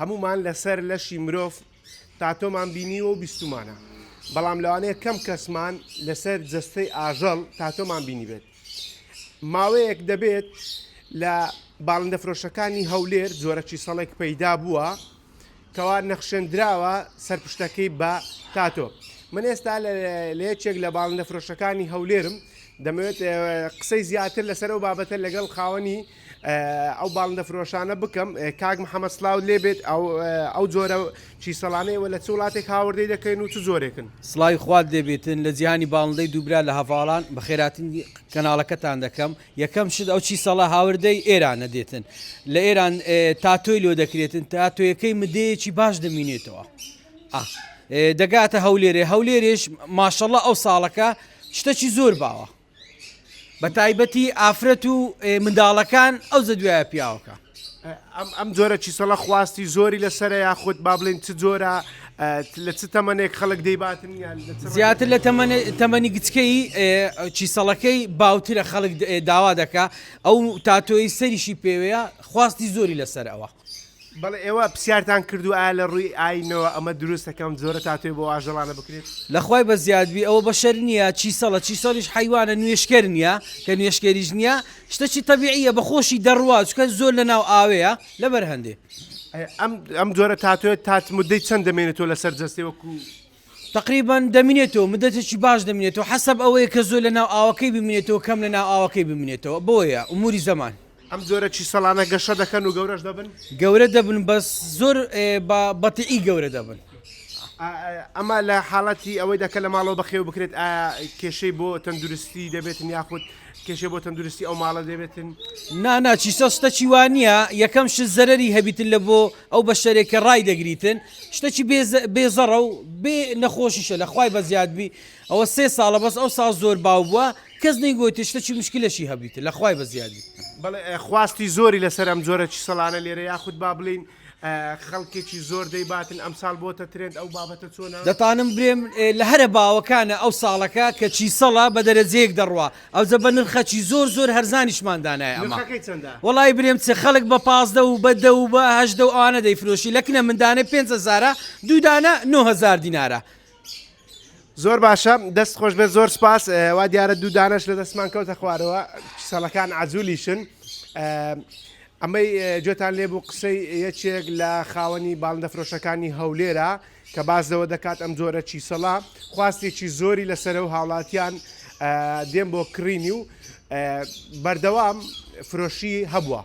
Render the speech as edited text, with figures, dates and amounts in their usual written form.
هەموومان لەسەر لەشی مرۆڤ تاتۆمان بینیوە و بیستومانە، بەڵام لەوانەیە کەم کەسمان لەسەر جەستەی ئاژەڵ تاتۆمان بینیبێت. ماوەیەک دەبێت لە باڵندە فرۆشەکانی هەولێر جۆرە کیسەڵێک پەیدا بووە کەوا نەخشێندراوە سەر پشتەکەی بە تاتۆ. من ئێستا لە یەکێک لە باڵندە فرۆشەکانی هەولێرم، دەمەوێت قسەی زیاتر لەسەر ئەو بابەتە لەگەڵ خاوەنی ئەو باڵندە فرۆشانە بکەم کاک محەممەد سلااو لێ بێت ئەو جۆرە چیسەڵانەیەوە لە چ وڵاتێک هاوردەی دەکەین و چ جۆرێکن؟ سڵاوی خوات لێ بێتن لە جیهانی باڵندەی دووبرا لە هەڤاڵان بەخێراتن کەناڵەکەتان دەکەم یەکەم شت ئەو چیسەڵە هاوردەی ئێرانە دێتن لە ئێران تاتۆی لۆ دەکرێتن تاتۆیەکەی مدەیەکی باش دەمینێتەوە دەگاتە هەولێرێ هەولێرێش ماشەڵە ئەو ساڵەکە شتەکی زۆر باوە بە تایبەتی ئافرەت و منداڵەکان ئەو زەدوایە پیاوەکە. ئەم جۆرە چیسەڵە خواستی زۆری لەسەرە یاخود با بڵێن چ جۆرە لە چ تەمەنێک خەڵک دەیباتن یان زیاتر لە تەمەنی گچکەی چیسەڵەکەی باوترە خەڵک داوا دەکا ئەو تاتۆی سەریشی پێوەیە خواستی زۆری لەسەر ئەوە. بەڵێ ئێوە پسیارتان کردووە ئایا لە ڕووی ئاینەوە ئەمە دروستە کە ئەم جۆرە تاتۆی بۆ ئاژەڵانە بکرێت؟ لە خوای بەزیاد بی ئەوە بەشەر نیە چیسەڵە چیسەڵیش حەیوانە نوێژکەر نیە کە نوێژکەریش نیە شتەکی تەبیعیە بە خۆشی دەڕوا چونکە زۆر لە ناو ئاوێیە لەبەر هەندێ. ئەم ئەم جۆرە تاتۆیە تات مدەی چەند دەمێنێتەوە لەسەر جەستەی وەکو. تەقریبەن دەمینێتەوە مدەتێکی باش دەمینێتەوە حەسەب ئەوەیە کە زۆر لەناو ئاوەکەی بمینێتەوە کەم لەناو ئاوەکەی بمینێتەوە بۆیە ئوموری زەمان. ئەم جۆرە چیسەڵانە گەشە دەکەن و گەورەش دەبن؟ گەورە دەبن بەس زۆر بە بەتیئی گەورە دەبن. ئەمە لە حاڵەتی ئەوەیدا کە لە ماڵەوە بەخێو بکرێت ئایا کێشەی بۆ تەندروستی دەبێتن یاخود کێشەی بۆ تەندروستی ئەو ماڵە دەبێتن؟ نا نا چیسەڵ شتەکی وا نییە یەکەم شت زەرەری هەبیتن لە بۆ ئەو بەشەرێک کە ڕای دەگریتن شتەکی بێ بێ زەڕە و بێ نەخۆشیشە لە خوای بەزیاد بی ئەوە سێ ساڵە بەس ئەو ساڵ زۆر باو بووە کەس نەیگۆتی شتەکی مشکلەشی هەبیت لە خوای بەزیاد بی. بەڵێ خواستی زۆری لەسەر ئەم جۆرە چیسەڵانە لێرە یاخود با بڵێین خەڵکێکی زۆر دەیباتن ئەمساڵ بۆتە ترێند ئەو بابەتە چۆنە؟ دەتانم برێم لە هەرە باوەکانە ئەو ساڵەکە کە چیسەڵە بە دەرەجەیەک دەڕوا ئەوجە بە نرخەکی زۆر زۆر هەرزانیشمان دانایە ئەمە نرخەکەی چەندە؟ وەڵای برێم چ خەڵک بە 15 و بە دە و بە 18 و ئەوانە دەیفرۆشی لە کنە من دانەی پێنج هەزارە دوو دانە 9000 دینارە. زۆر باشە دەست خۆش بێت زۆر سپاس وا دیارە دوو دانەش لە دەستمان کەوتە خوارەوە کیسەڵەکان عەجولیشن ئەمەی گوێتان لێ بوو قسەی یەکێک لە خاوەنی باڵندە فرۆشەکانی هەولێرە کە باس لەوە دەکات ئەم جۆرە چیسەڵە خواستێکی زۆری لەسەرە و هاوڵاتیان دێن بۆ کڕینی و بەردەوام فرۆشی هەبووە.